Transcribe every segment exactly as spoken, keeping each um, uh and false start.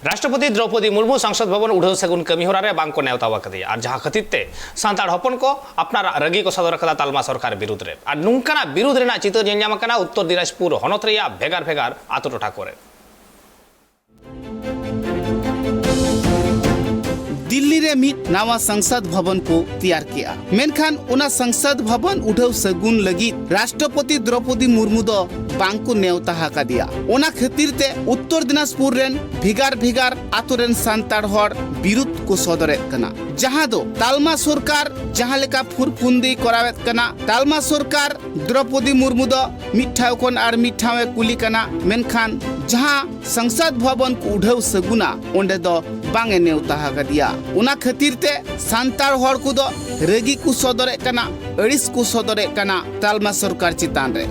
ᱨᱟᱥᱴᱨᱚᱯᱚᱛᱤ ᱫᱨᱚᱣᱯᱚᱫᱤ ᱢᱩᱨᱢᱩ ᱥᱚᱝᱥᱚᱫ ᱵᱷᱚᱵᱚᱱ ᱩᱰᱷᱟᱹᱣ ᱥᱟᱹᱜᱩᱱ ᱠᱟᱹᱢᱤ ᱦᱚᱨᱟ ᱨᱮ ᱵᱟᱝ ᱠᱚ ᱱᱮᱣᱛᱟ ᱟᱠᱟᱫᱮᱭᱟ, ᱟᱨ ᱡᱟᱦᱟᱸ ᱠᱷᱟᱹᱛᱤᱨ ᱛᱮ ᱥᱟᱱᱛᱟᱲ ᱦᱚᱯᱚᱱ ᱠᱚ ᱟᱯᱱᱟᱨᱟᱜ ᱨᱟᱹᱜᱤ ᱠᱚ ᱥᱚᱫᱚᱨ ᱟᱠᱟᱫᱟ ᱛᱟᱞᱢᱟ ᱥᱚᱨᱠᱟᱨ ᱵᱤᱨᱩᱫᱽ ᱨᱮ᱾ ᱟᱨ ᱱᱚᱝᱠᱟᱱᱟᱜ ᱵᱤᱨᱩᱫᱽ ᱨᱮᱱᱟᱜ ᱪᱤᱛᱟᱹᱨ ᱧᱮᱞ ᱧᱟᱢ ᱟᱠᱟᱱᱟ ᱩᱛᱛᱚᱨ ᱫᱤᱱᱟᱡᱽᱯᱩᱨ ᱦᱚᱱᱚᱛ ᱨᱮᱭᱟᱜ ᱵᱷᱮᱜᱟᱨ ᱵᱷᱮᱜᱟᱨ ᱟᱛᱳ ᱴᱚᱴᱷᱟ ᱠᱚᱨᱮ᱾ ᱫᱤᱞᱞᱤ ᱨᱮ ᱢᱤᱫ ᱱᱟᱣᱟ ᱥᱚᱝᱥᱚᱫ ᱵᱷᱚᱵᱚᱱ ᱠᱚ ᱛᱮᱭᱟᱨ ᱠᱮᱜᱼᱟ, ᱢᱮᱱᱠᱷᱟᱱ ᱚᱱᱟ ᱥᱚᱝᱥᱚᱫ ᱵᱷᱚᱵᱚᱱ ᱩᱰᱷᱟᱹᱣ ᱥᱟᱹᱜᱩᱱ ᱞᱟᱹᱜᱤᱫ ᱨᱟᱥᱴᱨᱚᱯᱚᱛᱤ ᱫᱨᱚᱯᱚᱫᱤ ᱢᱩᱨᱢᱩ ᱫᱚ ᱵᱟᱝ ᱠᱚ ᱱᱮᱣᱛᱟ ᱟᱠᱟᱫᱮᱭᱟ᱾ ᱚᱱᱟ ᱠᱷᱟᱹᱛᱤᱨ ᱛᱮ ᱩᱛᱛᱚᱨ ᱫᱤᱱᱟᱡᱽᱯᱩᱨ ᱨᱮᱱ ᱵᱷᱮᱜᱟᱨ ᱵᱷᱮᱜᱟᱨ ᱟᱛᱳ ᱨᱮᱱ ᱥᱟᱱᱛᱟᱲ ᱦᱚᱲ ᱵᱤᱨᱩᱫᱽ ᱠᱚ ᱥᱚᱫᱚᱨᱮᱫ ᱠᱟᱱᱟ, ᱡᱟᱦᱟᱸ ᱫᱚ ᱛᱟᱞᱢᱟ ᱥᱚᱨᱠᱟᱨ ᱡᱟᱦᱟᱸ ᱞᱮᱠᱟ ᱯᱷᱩᱨᱯᱷᱩᱱᱫᱤ ᱠᱚᱨᱟᱣᱮᱫ ᱠᱟᱱᱟ, ᱛᱟᱞᱢᱟ ᱥᱚᱨᱠᱟᱨ ᱫᱨᱚᱯᱚᱫᱤ ᱢᱩᱨᱢᱩ ᱫᱚ ᱢᱤᱫ ᱴᱷᱟᱶ ᱠᱷᱚᱱ ᱟᱨ ᱢᱤᱫ ᱴᱷᱟᱶ ᱮ ᱠᱩᱞᱤ ᱠᱟᱱᱟ, ᱢᱮᱱᱠᱷᱟᱱ ᱡᱟᱦᱟᱸ ᱥᱚᱝᱥᱚᱫ ᱵᱷᱚᱵᱚᱱ ᱠᱚ ᱩᱰᱷᱟᱹᱣ ᱥᱟᱹᱜᱩᱱᱟ, ᱚᱸᱰᱮ ᱫᱚ ᱵᱟᱝ ᱮ ᱱᱮᱣᱛᱟ ᱟᱠᱟᱫᱮᱭᱟ᱾ ᱚᱱᱟ ᱠᱷᱟᱹᱛᱤᱨ ᱛᱮ ᱥᱟᱱᱛᱟᱲ ᱦᱚᱲ ᱠᱚᱫᱚ ᱨᱟᱹᱜᱤ ᱠᱚ ᱥᱚᱫᱚᱨᱮᱫ ᱠᱟᱱᱟ, ᱟᱹᱲᱤᱥ ᱠᱚ ᱥᱚᱫᱚᱨᱮᱫ ᱠᱟᱱᱟ ᱛᱟᱞᱢᱟ ᱥᱚᱨᱠᱟᱨ ᱪᱮᱛᱟᱱ ᱨᱮ᱾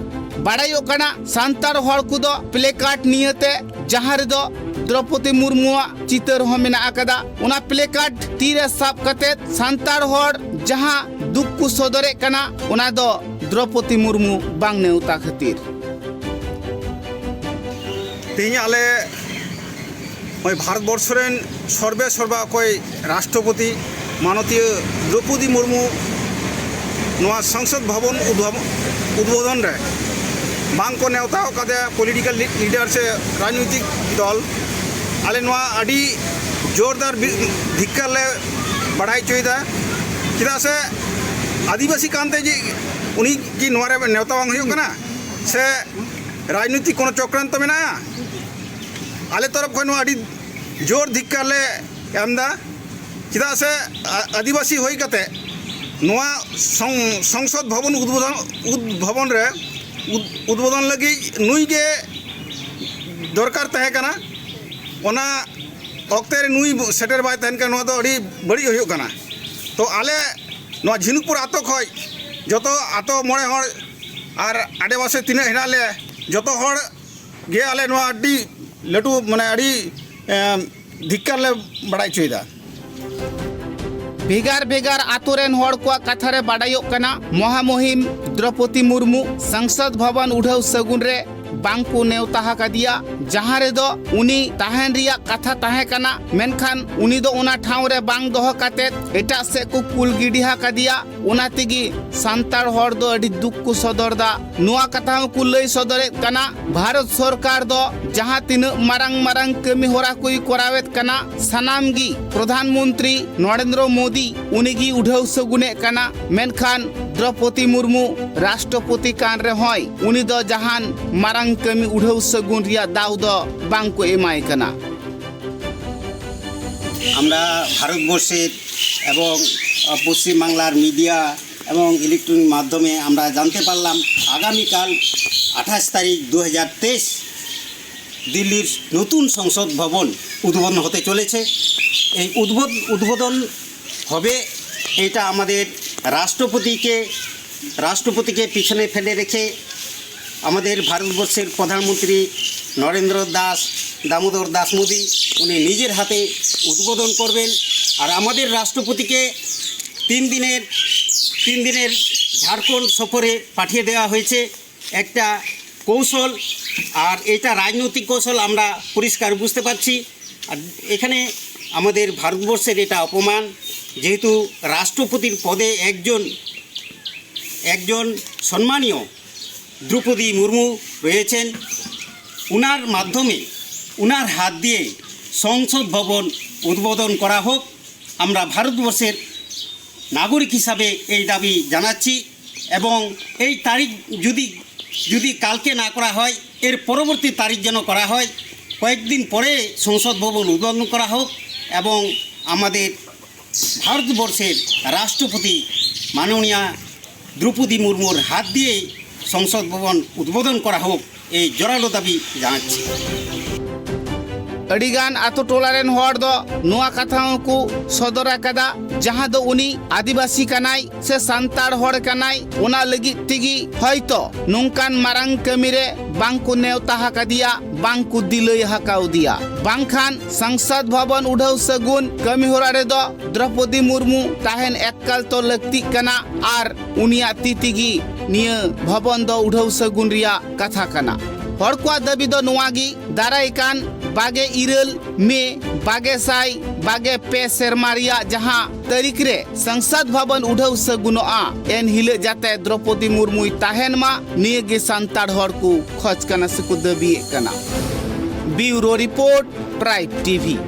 ᱵᱟᱲᱟᱭᱚᱜ ᱠᱟᱱᱟ, ᱥᱟᱱᱛᱟᱲ ᱦᱚᱲ ᱠᱚᱫᱚ ᱯᱞᱮ ᱠᱟᱨᱰ ᱱᱤᱭᱟᱹᱛᱮ, ᱡᱟᱦᱟᱸ ᱨᱮᱫᱚ ᱫᱨᱚᱯᱚᱫᱤ ᱢᱩᱨᱢᱩᱣᱟᱜ ᱪᱤᱛᱟᱹᱨ ᱦᱚᱸ ᱢᱮᱱᱟᱜ ᱟᱠᱟᱫᱟ, ᱚᱱᱟ ᱯᱞᱮ ᱠᱟᱨᱰ ᱛᱤᱨᱮ ᱥᱟᱵ ᱠᱟᱛᱮ ᱥᱟᱱᱛᱟᱲ ᱦᱚᱲ ᱡᱟᱦᱟᱸ ᱫᱩᱠ ᱠᱚ ᱥᱚᱫᱚᱨᱮᱫ ᱠᱟᱱᱟ, ᱚᱱᱟ ᱫᱚ ᱫᱨᱚᱯᱚᱫᱤ ᱢᱩᱨᱢᱩ ᱵᱟᱝ ᱱᱮᱣᱛᱟ ᱠᱷᱟᱹᱛᱤᱨ᱾ ᱛᱮᱦᱮᱧ ᱟᱞᱮ ᱱᱚᱜᱼᱚᱭ ᱵᱷᱟᱨᱚᱛ ᱵᱚᱨᱥᱚ ᱨᱮᱱ ᱥᱚᱨᱵᱮ ᱥᱚᱨᱵᱟ ᱚᱠᱚᱭ ᱨᱟᱥᱴᱨᱚᱯᱚᱛᱤ ᱢᱟᱱᱚᱛᱤᱭᱟᱹ ᱫᱨᱚᱯᱚᱫᱤ ᱢᱩᱨᱢᱩ ᱱᱚᱣᱟ ᱥᱚᱝᱥᱚᱫ ᱵᱷᱚᱵᱚᱱ ᱩᱫᱷᱟᱵ-, ᱩᱫᱵᱳᱫᱷᱚᱱ ᱨᱮ ᱵᱟᱝ ᱠᱚ ᱱᱮᱣᱛᱟ ᱟᱠᱟᱫᱮᱭᱟ ᱯᱚᱞᱤᱴᱤᱠᱟᱞ ᱞᱤ-, ᱞᱤᱰᱟᱨ ᱥᱮ ᱨᱟᱡᱽᱱᱳᱭᱛᱤᱠ ᱫᱚᱞ᱾ ᱟᱞᱮ ᱱᱚᱣᱟ ᱟᱹᱰᱤ ᱡᱳᱨᱫᱟᱨ ᱵᱤ-, ᱫᱷᱤᱠᱠᱟᱨ ᱞᱮ ᱵᱟᱲᱟᱭ ᱦᱚᱪᱚᱭᱮᱫᱟ᱾ ᱪᱮᱫᱟᱜ ᱥᱮ ᱟᱹᱫᱤᱵᱟᱹᱥᱤ ᱠᱟᱱᱛᱮ ᱡᱮ ᱩᱱᱤ ᱠᱤ ᱱᱚᱣᱟ ᱨᱮ ᱱᱮᱣᱛᱟ ᱵᱟᱝ ᱦᱩᱭᱩᱜ ᱠᱟᱱᱟ? ᱥᱮ ᱨᱟᱡᱽᱱᱳᱭᱛᱤᱠ ᱠᱳᱱᱳ ᱪᱚᱠᱨᱟᱱᱛᱚ ᱢᱮᱱᱟᱜᱼᱟ? ᱟᱞᱮ ᱛᱚᱨᱚᱯ ᱠᱷᱚᱱ ᱱᱚᱣᱟ ᱟᱹᱰᱤ ᱡᱳᱨ ᱫᱷᱤᱠᱠᱟᱨ ᱞᱮ ᱮᱢ ᱮᱫᱟ᱾ ᱪᱮᱫᱟᱜ ᱥᱮ ᱟ-, ᱟᱹᱫᱤᱵᱟᱹᱥᱤ ᱦᱩᱭ ᱠᱟᱛᱮ ᱱᱚᱣᱟ ᱥᱚᱝ-, ᱥᱚᱝᱥᱚᱫ ᱵᱷᱚᱵᱚᱱ ᱩᱫᱵᱳᱫᱷᱚᱱ, ᱩᱫᱵᱷᱚᱵᱚᱱ ᱨᱮ ᱩᱫ-, ᱩᱫᱵᱳᱫᱷᱚᱱ ᱞᱟᱹᱜᱤᱫ ᱱᱩᱭ ᱜᱮ ᱫᱚᱨᱠᱟᱨ ᱛᱟᱦᱮᱸ ᱠᱟᱱᱟ᱾ ᱚᱱᱟ ᱚᱠᱛᱮ ᱨᱮ ᱱᱩᱭ ᱥᱮᱴᱮᱨ ᱵᱟᱭ ᱛᱟᱦᱮᱱ ᱠᱟᱱᱟ, ᱱᱚᱣᱟ ᱫᱚ ᱟᱹᱰᱤ ᱵᱟᱹᱲᱤᱡ ᱦᱩᱭᱩᱜ ᱠᱟᱱᱟ᱾ ᱛᱚ ᱟᱞᱮ ᱱᱚᱣᱟ ᱡᱷᱤᱱᱩᱠᱯᱩᱨ ᱟᱛᱳ ᱠᱷᱚᱱ ᱡᱚᱛᱚ ᱟᱛᱳ ᱢᱚᱬᱮ ᱦᱚᱲ ᱟᱨ ᱟᱰᱮᱯᱟᱥᱮ ᱛᱤᱱᱟᱹᱜ ᱦᱮᱱᱟᱜ ᱞᱮᱭᱟ, ᱡᱚᱛᱚ ᱦᱚᱲ ᱜᱮ ᱟᱞᱮ ᱱᱚᱣᱟ ᱟᱹᱰᱤ ᱞᱟᱹᱴᱩ, ᱢᱟᱱᱮ, ᱟᱹᱰᱤ, ᱮᱸ, ᱫᱷᱤᱠᱠᱟᱨ ᱞᱮ ᱵᱟᱲᱟᱭ ᱦᱚᱪᱚᱭᱮᱫᱟ᱾ ᱵᱷᱮᱜᱟᱨ ᱵᱷᱮᱜᱟᱨ ᱟᱛᱳ ᱨᱮᱱ ᱦᱚᱲ ᱠᱚᱣᱟᱜ ᱠᱟᱛᱷᱟ ᱨᱮ ᱵᱟᱰᱟᱭᱚᱜ ᱠᱟᱱᱟ, ᱢᱚᱦᱟᱢᱩᱦᱤᱢ ᱫᱨᱚᱯᱚᱫᱤ ᱢᱩᱨᱢᱩ ᱥᱚᱝᱥᱚᱫ ᱵᱷᱚᱵᱚᱱ ᱩᱰᱷᱟᱹᱣ ᱥᱟᱹᱜᱩᱱ ᱨᱮ ᱵᱟᱝ ᱠᱚ ᱱᱮᱣᱛᱟ ᱟᱠᱟᱫᱮᱭᱟ, ᱡᱟᱦᱟᱸ ᱨᱮᱫᱚ ᱩᱱᱤ ᱛᱟᱦᱮᱱ ᱨᱮᱭᱟᱜ ᱠᱟᱛᱷᱟ ᱛᱟᱦᱮᱸ ᱠᱟᱱᱟ, ᱢᱮᱱᱠᱷᱟᱱ ᱩᱱᱤ ᱫᱚ ᱚᱱᱟ ᱴᱷᱟᱶ ᱨᱮ ᱵᱟᱝ ᱫᱚᱦᱚ ᱠᱟᱛᱮ ᱮᱴᱟᱜ ᱥᱮᱫ ᱠᱚ ᱠᱩᱞ ᱜᱤᱰᱤ ᱟᱠᱟᱫᱮᱭᱟ᱾ ᱚᱱᱟ ᱛᱮᱜᱮ ᱥᱟᱱᱛᱟᱲ ᱦᱚᱲ ᱫᱚ ᱟᱹᱰᱤ ᱫᱩᱠ ᱠᱚ ᱥᱚᱫᱚᱨ ᱫᱟ᱾ ᱱᱚᱣᱟ ᱠᱟᱛᱷᱟ ᱦᱚᱸᱠᱚ ᱞᱟᱹᱭ ᱥᱚᱫᱚᱨᱮᱫ ᱠᱟᱱᱟ, ᱵᱷᱟᱨᱚᱛ ᱥᱚᱨᱠᱟᱨ ᱫᱚ ᱡᱟᱦᱟᱸ ᱛᱤᱱᱟᱹᱜ ᱢᱟᱨᱟᱝ ᱢᱟᱨᱟᱝ ᱠᱟᱹᱢᱤ ᱦᱚᱨᱟ ᱠᱚᱭ ᱠᱚᱨᱟᱣᱮᱫ ᱠᱟᱱᱟ, ᱥᱟᱱᱟᱢ ᱜᱮ ᱯᱨᱚᱫᱷᱟᱱ ᱢᱚᱱᱛᱨᱤ ᱱᱚᱨᱮᱱᱫᱨᱚ ᱢᱳᱫᱤ ᱩᱱᱤᱜᱮ ᱩᱰᱷᱟᱹᱣ ᱥᱟᱹᱜᱩᱱᱮᱫ ᱠᱟᱱᱟ᱾ ᱢᱮᱱᱠᱷᱟᱱ ᱫᱨᱚᱯᱚᱫᱤ ᱢᱩᱨᱢᱩ ᱨᱟᱥᱴᱨᱚᱯᱚᱛᱤ ᱠᱟᱱ ᱨᱮᱦᱚᱸᱭ, ᱩᱱᱤ ᱫᱚ ᱡᱟᱦᱟᱱ ᱢᱟᱨᱟᱝ ᱠᱟᱹᱢᱤ ᱩᱰᱷᱟᱹᱣ ᱥᱟᱹᱜᱩᱱ ᱨᱮᱭᱟᱜ ᱫᱟᱣ ᱫᱚ ᱵᱟᱝ ᱠᱚ ᱮᱢᱟᱭ ᱠᱟᱱᱟ᱾ আমরা ভারতবর্ষের এবং পশ্চিমবাংলার মিডিয়া এবং ইলেকট্রনিক মাধ্যমে আমরা জানতে পারলাম, আগামীকাল আঠাশ তারিখ দু হাজার তেইশ দিল্লির নতুন সংসদ ভবন উদ্বোধন হতে চলেছে। এই উদ্বোধ উদ্বোধন হবে, এটা আমাদের রাষ্ট্রপতিকে রাষ্ট্রপতিকে পিছনে ফেলে রেখে আমাদের ভারতবর্ষের প্রধানমন্ত্রী নরেন্দ্র দাস দামোদর দাস মোদী উনি নিজের হাতে উদ্বোধন করবেন। আর আমাদের রাষ্ট্রপতিকে তিন দিনের তিন দিনের ঝাড়খণ্ড সফরে পাঠিয়ে দেওয়া হয়েছে। একটা কৌশল, আর এটা রাজনৈতিক কৌশল আমরা পরিষ্কার বুঝতে পারছি। আর এখানে আমাদের ভারতবর্ষের এটা অপমান, যেহেতু রাষ্ট্রপতির পদে একজন একজন সম্মানীয় দ্রৌপদী মুর্মু রয়েছেন, ওনার মাধ্যমে ওনার হাত দিয়ে সংসদ ভবন উদ্বোধন করা হোক। আমরা ভারতবর্ষের নাগরিক হিসাবে এই দাবি জানাচ্ছি। এবং এই তারিখ যদি যদি কালকে না করা হয়, এর পরবর্তী তারিখ যেন করা হয়, কয়েকদিন পরে সংসদ ভবন উদ্বোধন করা হোক এবং আমাদের ভারতবর্ষের রাষ্ট্রপতি মাননীয়া দ্রৌপদী মুর্মুর হাত দিয়ে সংসদ ভবন উদ্বোধন করা হোক, এই জোরালো দাবি জানাচ্ছি। ᱟᱹᱰᱤᱜᱟᱱ ᱟᱛᱳ ᱴᱚᱞᱟ ᱨᱮᱱ ᱦᱚᱲ ᱫᱚ ᱱᱚᱣᱟ ᱠᱟᱛᱷᱟ ᱦᱚᱸᱠᱚ ᱥᱚᱫᱚᱨ ᱟᱠᱟᱫᱟ, ᱡᱟᱦᱟᱸ ᱫᱚ ᱩᱱᱤ ᱟᱹᱫᱤᱵᱟᱹᱥᱤ ᱠᱟᱱᱟᱭ ᱥᱮ ᱥᱟᱱᱛᱟᱲ ᱦᱚᱲ ᱠᱟᱱᱟᱭ, ᱚᱱᱟ ᱞᱟᱹᱜᱤᱫ ᱛᱮᱜᱮ ᱦᱚᱭᱛᱚ ᱱᱚᱝᱠᱟᱱ ᱢᱟᱨᱟᱝ ᱠᱟᱹᱢᱤ ᱨᱮ ᱵᱟᱝ ᱠᱚ ᱱᱮᱣᱛᱟ ᱟᱠᱟᱫᱮᱭᱟ, ᱵᱟᱝ ᱠᱚ ᱫᱤᱞᱟᱹᱭ ᱟᱠᱟᱣᱫᱮᱭᱟ᱾ ᱵᱟᱝᱠᱷᱟᱱ ᱥᱚᱝᱥᱚᱫ ᱵᱷᱚᱵᱚᱱ ᱩᱰᱷᱟᱹᱣ ᱥᱟᱹᱜᱩᱱ ᱠᱟᱹᱢᱤ ᱦᱚᱨᱟ ᱨᱮᱫᱚ ᱫᱨᱚᱯᱚᱫᱤ ᱢᱩᱨᱢᱩ ᱛᱟᱦᱮᱱ ᱮᱠᱟᱞ ᱛᱚ ᱞᱟᱹᱠᱛᱤᱜ ᱠᱟᱱᱟ ᱟᱨ ᱩᱱᱤᱭᱟᱜ ᱛᱤ ᱛᱮᱜᱮ ᱱᱤᱭᱟᱹ ᱵᱷᱚᱵᱚᱱ ᱫᱚ ᱩᱰᱷᱟᱹᱣ ᱥᱟᱹᱜᱩᱱ ᱨᱮᱭᱟᱜ ᱠᱟᱛᱷᱟ ᱠᱟᱱᱟ᱾ ᱦᱚᱲ ᱠᱚᱣᱟᱜ ᱫᱟᱹᱵᱤ ᱫᱚ ᱱᱚᱣᱟ ᱜᱮ, ᱫᱟᱨᱟᱭ ᱠᱟᱱ ᱵᱟᱜᱮ ᱤᱨᱟᱹᱞ ᱢᱮ ᱵᱟᱜᱮ ᱥᱟᱭ ᱵᱟᱜᱮ ᱯᱮ ᱥᱮᱨᱢᱟ ᱨᱮᱭᱟᱜ ᱡᱟᱦᱟᱸ ᱛᱟᱹᱨᱤᱠᱷ ᱨᱮ ᱥᱚᱝᱥᱚᱫ ᱵᱷᱚᱵᱚᱱ ᱩᱰᱷᱟᱹᱣ ᱥᱟᱹᱜᱩᱱᱚᱜᱼᱟ, ᱮᱱ ᱦᱤᱞᱳᱜ ᱡᱟᱛᱮ ᱫᱨᱚᱯᱚᱫᱤ ᱢᱩᱨᱢᱩᱭ ᱛᱟᱦᱮᱱ ᱢᱟ, ᱱᱤᱭᱟᱹ ᱜᱮ ᱥᱟᱱᱛᱟᱲ ᱦᱚᱲ ᱠᱚ ᱠᱷᱚᱡᱽ ᱠᱟᱱᱟ ᱥᱮᱠᱚ ᱫᱟᱹᱵᱤᱭᱮᱫ ᱠᱟᱱᱟ᱾ ᱵᱤᱭᱩᱨᱳ ᱨᱤᱯᱳᱨᱴ, ᱴᱨᱟᱭᱤᱵᱽ ᱴᱤᱵᱷᱤ᱾